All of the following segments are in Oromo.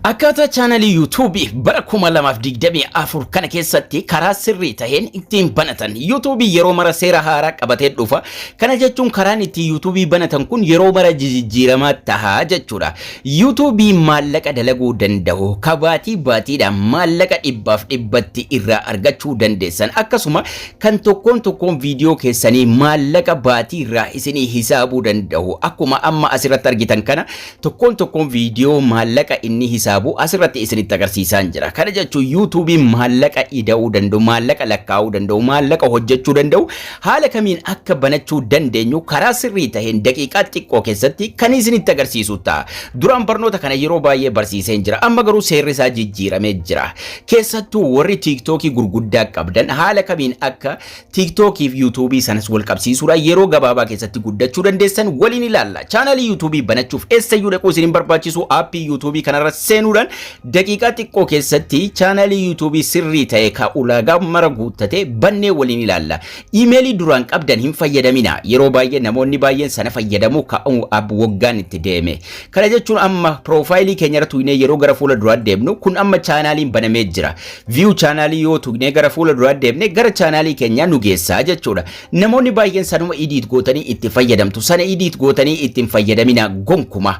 Akkaataa chaanalii yuutuubii bara 2024 kana keessatti karaa sirrii taheen ittiin banatan. Yuutuubii yeroo mara seera haaraa qabatee dhufa. Kana jechuun karaan ittiin yuutuubii banatan kun yeroo mara jijjiiramaa tahaa jechuudha. Yuutuubii maallaqa dalaguu danda'u ka baatii baatiidhaan maallaqa dhibbaaf dhibbatti irraa argachuu dandeessan, akkasuma kan tokkoon tokkoon viidiyoo keessanii maallaqa baatii irraa isinii hisaabuu danda'u, akkuma amma asirratti argitan kana tokkoon tokkoon viidiyoo maallaqa inni hisaabu asirratti isinitti agarsiisaan jira. Kana jechuun yuutuubiin maallaqa ida'uu danda'u, maallaqa lakkaa'uu danda'u, maallaqa hojjechuu danda'u haala kamiin akka banachuu dandeenyu karaa sirrii taheen daqiiqaa xiqqoo keessatti kan isinitti agarsiisu ta'a. Duraan barnoota kana yeroo baay'ee barsiiseen jira. Amma garuu seerri isaa jijjiiramee jira. Keessattuu warri tiiktookii gurguddaa qabdan haala kamiin akka tiiktookii fi yuutuubii sanas wal qabsiisuudhaan yeroo gabaabaa keessatti guddachuu dandeessan waliin ilaalla. Chaanalii yuutuubii banachuuf eessayyuu dhaquu isin hin barbaachisu. Aappii yuutuubii kanarra seenuudhaan daqiiqaa xiqqoo keessatti chaanalii yuutuubii sirrii ta'e ka ulaagaa mara guuttate bannee waliin ilaalla. Iimeelii duraan qabdan hin fayyadamina. Yeroo baay'ee namoonni baay'een sana fayyadamu ka'uu waggaan itti deeme. Kana jechuun amma piroofaayilii keenya irra tuqnee yeroo gara fuula duraa deemnu, kun amma chaanaaliin banamee jira. View chaanaalii yoo tuqnee gara fuula duraa deemne, gara chaanaalii keenyaa nu geessaa jechuudha. Namoonni baay'een sanuma edit gootanii itti fayyadamtu. Sana edit gootanii itti hin fayyadamina gonkuma.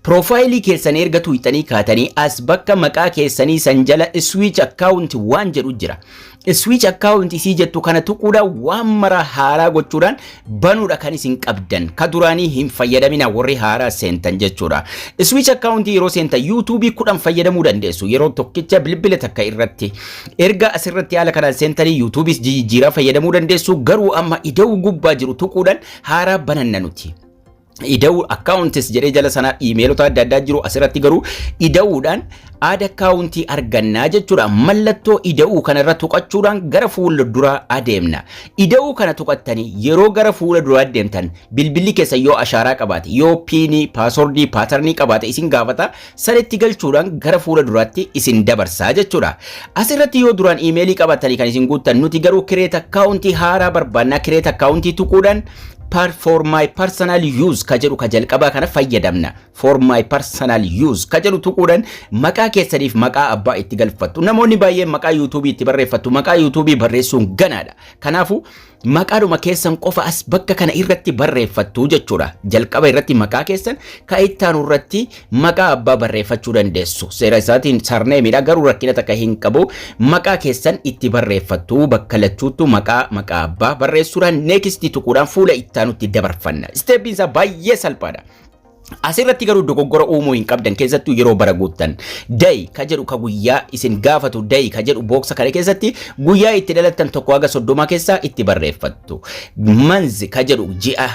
Piroofaayilii keessan erga tuqxanii kaatanii, as bakka maqaa keessanii san jala "switch account" waan jedhu jira. "Switch account" isii jettu kana tuquudhaan waan mara haaraa gochuudhaan banuudha kan isin qabdan. Ka duraanii hin fayyadamina warri haaraa seentan jechuudha. "Switch account" yeroo seentan yuutuubii 10 fayyadamuu dandeessu yeroo tokkicha bilbila takka irratti. Erga asirratti haala kanaan seentanii yuutuubis jijjiiraa fayyadamuu dandeessu, garuu amma ida'uu gubbaa jiru tuquudhaan haaraa bananna nuti. Ida'uu "accounts" jedhee jala sana iimeelota adda addaa jiru, asirratti garuu ida'uudhaan add akkaawuntii argannaa jechuudha. Mallattoo ida'uu kanarra tuqachuudhaan gara fuula duraa adeemna. Ida'uu kana tuqattanii yeroo gara fuula duraa deemtan, bilbilli keessa yoo ashaaraa qabaate, yoo piinii, paaswordii, paatarnii qabaate isin gaafata, sanitti galchuudhaan gara fuula duraatti isin dabarsaa jechuudha. Asirratti yoo duraan iimeelii qabaatanii kan isin guuttan, nuti garuu create akkaawuntii haaraa barbaannaa. Create akkaawuntii tuquudhaan "for my personal use" ka jedhu ka jalqabaa kana fayyadamna. "For my personal use" ka jedhu tuquudhaan maqaa keessaniif maqaa abbaa itti galfattu. Namoonni baay'een maqaa yuutuubii itti barreeffattu. Maqaa yuutuubii barreessuun ganaadha. Kanaafuu maqaadhuma keessan qofa as bakka kana irratti barreeffattu jechuudha. Jalqaba irratti maqaa keessan, ka ittaanu irratti maqaa abbaa barreeffachuu dandeessu. Seera isaatiin sarneemidha, garuu rakkina takka hin qabu. Maqaa keessan itti barreeffattu, bakka lachuuttu maqaa maqaa abbaa barreessuudhaan "next" tuquudhaan fuula ittaanutti dabarfanna. Isteeppiin isaa baay'ee salphaadha. Asirratti garuu dogoggora uumuu hin qabdan, keessattuu yeroo bara guuttan. "Day" ka jedhu, ka guyyaa isin gaafatu, "day" ka jedhu booksa kana keessatti guyyaa itti dhalattan 1 haga 30 keessaa itti barreeffattu. "Month" ka jedhu ji'a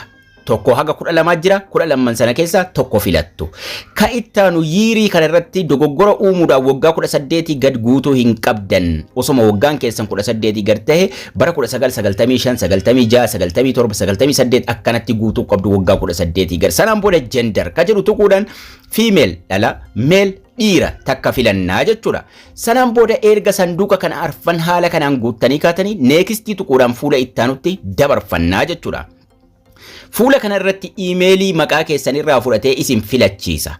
1 haga 12 jira, 12n sana keessaa tokko filattu. Ka ittaanu "year" kana irratti dogoggora uumuudhaan waggaa 18 gad guutuu hin qabdan. Osoma waggaan keessan 18 gad ta'e, bara 1995, 96, 97, 98 akkanatti guutuu qabdu waggaa 18 gad. Sanaan booda "gender" ka jedhu tuquudhaan "female" dhala, "male" dhiira takka filannaa jechuudha. Sanaan booda erga sanduuqa kana arfan haala kanaan guuttanii kaatanii, "next" tuquudhaan fuula ittaanutti dabarfannaa jechuudha. Fuula kana irratti iimeelii maqaa keessan irraa fudhatee isin filachiisa.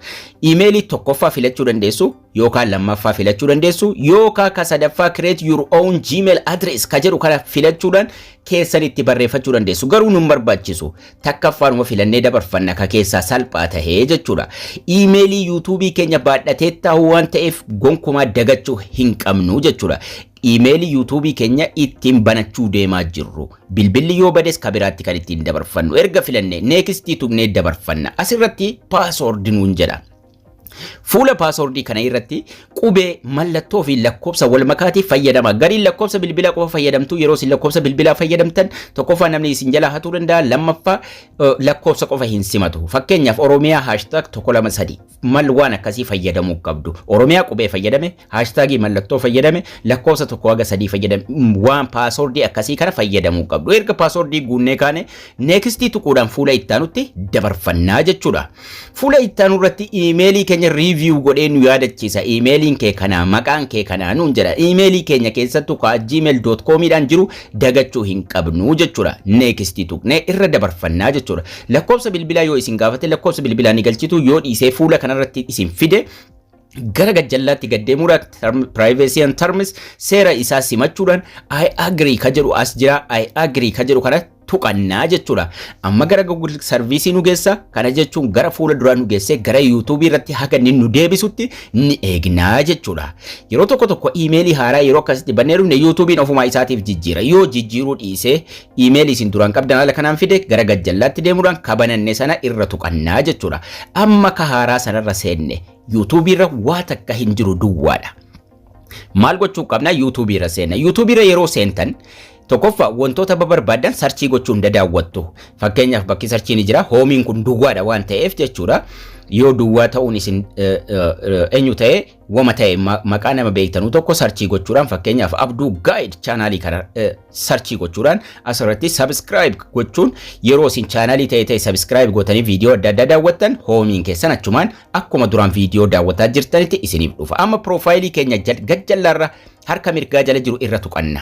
Iimeelii tokkoffaa filachuu dandeessu, yookaan lammaffaa filachuu dandeessu, yookaan ka sadaffaa "create your own Gmail address" ka jedhu kana filachuudhaan keessan itti barreeffachuu dandeessu. Garuu nun barbaachisu. Takkaffaanuma filannee dabarfanna, ka keessaa salphaa tahee jechuudha. Iimeelii yuutuubii keenya baadhatee taa'u waan ta'eef gonkumaa dagachuu hin qabnu jechuudha. Iimeelii yuutuubii keenya ittiin banachuu deemaa jirru. Bilbilli yoo bades ka biraatti kan ittiin dabarfannu. Erga filanne "next" tuqnee dabarfanna. Asirratti "password" nuun jedha. Fuula paaswordii kana irratti qubee, mallattoo fi lakkoofsa wal makaatii fayyadama. Gariin lakkoofsa bilbilaa qofa fayyadamtu. Yeroo isin lakkoofsa bilbilaa fayyadamtan, tokkoffaa namni isin jalaa hatuu danda'a, lammaffaa lakkoofsa qofa hin simatu. Fakkeenyaaf Oromiyaa #123 mal waan akkasii fayyadamuu qabdu. Oromiyaa qubee fayyadame, haashtaagii mallattoo fayyadame, lakkoofsa 1 haga 3 fayyadame, waan paaswordii akkasii kana fayyadamuu qabdu. Erga paaswordii guunnee kaane, "next" tuquudhaan fuula ittaanutti dabarfannaa jechuudha. Fuula ittaanu irratti iimeelii keenya review godhee nu yaadachiisa. Iimeeliin kee kanaa, maqaan kee kanaa nuun jedha. Iimeelii keenya keessattuu ka gmail.com dhaan jiru dagachuu hin qabnu jechuudha. "Next" tuqnee irra dabarfannaa jechuudha. Lakkoofsa bilbilaa yoo isin gaafate, lakkoofsa bilbilaa ni galchitu. Yoo dhiisee fuula kanarratti isin fide, Gara gajjallaatti gaddeemuudhaan privacy and terms, seera isaa simachuudhaan, "I agree" ka jedhu as jira. "I agree" ka jedhu kana tuqannaa jechuudha. Amma gara Google service nu geessa. Kana jechuun gara fuula duraa nu geessee gara YouTube irratti haga inni nu deebisutti ni eegnaa jechuudha. Yeroo tokko tokko iimeelii haaraa yeroo akkasitti bannee dhufne YouTubein ofumaa isaatiif jijjiira. Yoo jijjiiruu dhiisee iimeelii isin duraan qabdan haala kanaan fide, gara gajjallaatti deemuudhaan kabananne sana irra tuqannaa jechuudha. Amma ka haaraa sanarra seenne, YouTube irra waa takka hin jiru, duwwaadha. Maal gochuu qabna? YouTube irra seenna. YouTube irra yeroo seentan, tokkoffaa wantoota barbaadan search gochuu hin daawwattu. Fakkeenyaaf bakki search ni jira. Homeiin kun duwwaadha waan ta'eef jechuudha. Yoo duwwaa ta'uun isin eenyu ta'e, wama ta'e, maqaa nama beektanuu tokko search gochuudhaan, fakkeenyaaf Abduu Guide chaanaalii kana search gochuudhaan, asirratti subscribe gochuun, yeroo isin chaanaalii ta'e ta'e subscribe gootanii viidiyoo adda addaa daawwattan, homeiin keessan achumaan akkuma duraan viidiyoo daawwataa jirtanitti isiniif dhufa. Amma piroofaayilii keenya gajjallaarra harka mirgaa jala jiru irra tuqanna.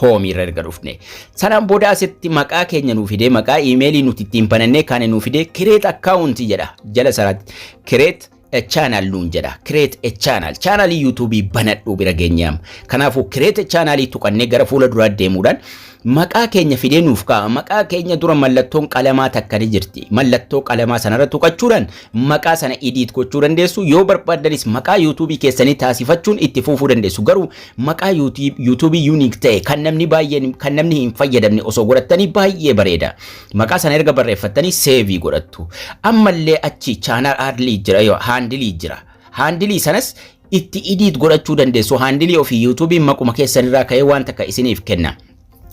Home irra erga dhufne. Sanaan booda asitti maqaa keenya nuu fidee, maqaa iimeelii nuti ittiin banannee kaane nuu fidee, "Create account" jedha jala saraatti. "Create a channel" nuun jedha. "Create a channel." Chaanalii YouTubeii banadhuu bira geenyaam. Kanaafuu "Create a channel" tuqannee gara fuula duraa deemuudhaan maqaa keenya fidee nuuf kaa'a. Maqaa keenya dura mallattoon qalamaa takka ni jirti. Mallattoo qalamaa sanarra tuqachuudhaan maqaa sana edit gochuu dandeessu. Yoo barbaaddanis maqaa YouTubeii keessanii taasifachuun itti fufuu dandeessu. Garuu maqaa YouTubeii unique ta'e, kan namni baay'een, kan namni hin fayyadamne osoo godhattanii baay'ee bareeda. Maqaa sana erga barreeffattanii save godhattu. Ammallee achi channel handle jira, handle jira. Handle sanas itti edit godhachuu dandeessu. Handle ofii YouTubeiin maquma keessanirraa ka'ee waan takka isiniif kenna.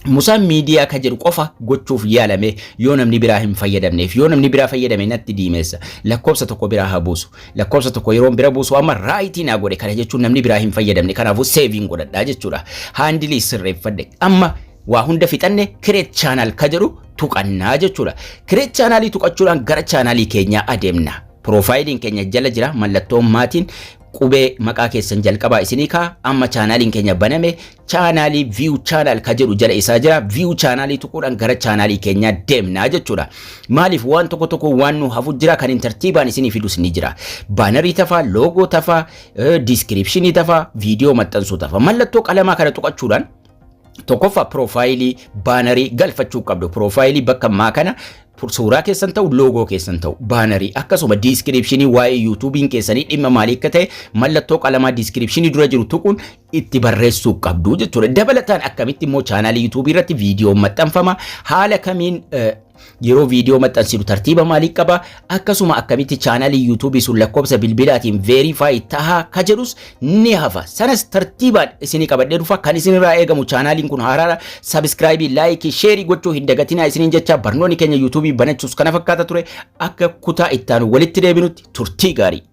Musaan Miidiyaa ka jedhu qofa gochuuf yaalame, yoo namni biraa hin fayyadamneef. Yoo namni biraa fayyadame natti diimeessa. Lakkoofsa tokko biraa haa buusu. Lakkoofsa tokko yeroo bira buusu amma right naa godhe. Kana jechuun namni biraa hin fayyadamne, kanaafuu saveiin godhadhaa jechuudha. Handle sirreeffadhe. Amma waa hunda fixanne, "Create channel" ka jedhu tuqannaa jechuudha. "Create channelii" tuqachuudhaan gara chaanalii keenyaa adeemna. Piroofaayiliin keenya jala jira, mallattoon maatiin qubee maqaa keessan jalqabaa isinii kaa. Amma chaanaaliin keenya baname. Chaanaalii "View channel" ka jedhu jala isaa jira. "View channelii" tuquudhaan gara chaanaalii keenyaa deemnaa jechuudha. Maaliif? Waan tokko tokko waan nu hafu jira, kan hin tartiibaan isinii fidus ni jira. Bannerii tafaa, loogoo tafaa, descriptionii tafaa, viidiyoo maxxansuu tafaa. Mallattoo qalamaa kana tuqachuudhaan tokkoffaa piroofaayilii, bannerii galfachuu qabdu. Piroofaayilii bakka ammaa kana suuraa keessan ta'u, loogoo keessan ta'u, bannerii, akkasuma descriptionii waa'ee YouTubeiin keessanii dhimma maalii akka ta'e mallattoo qalamaa descriptionii dura jiru tuquun itti barreessuu qabdu jechuudha. Dabalataan akkamitti immoo chaanaalii YouTubeii irratti viidiyoon maxxanfama, haala kamiin, yeroo viidiyoo maxxansinu tartiiba maalii qaba, akkasuma akkamitti chaanaalii YouTubeii sun lakkoofsa bilbilaatiin verify tahaa ka jedhus ni hafa. Sanas tartiibaan isinii qabadhee dhufa. Kan isinirraa eegamu, chaanaaliin kun haaraadha, subscribe, like, share gochuu hin dagatinaa isiniin jecha. Barnoonni keenya YouTubeii banachuus kana fakkaata ture. Akka kutaa ittaanu walitti deebinutti turtii gaarii.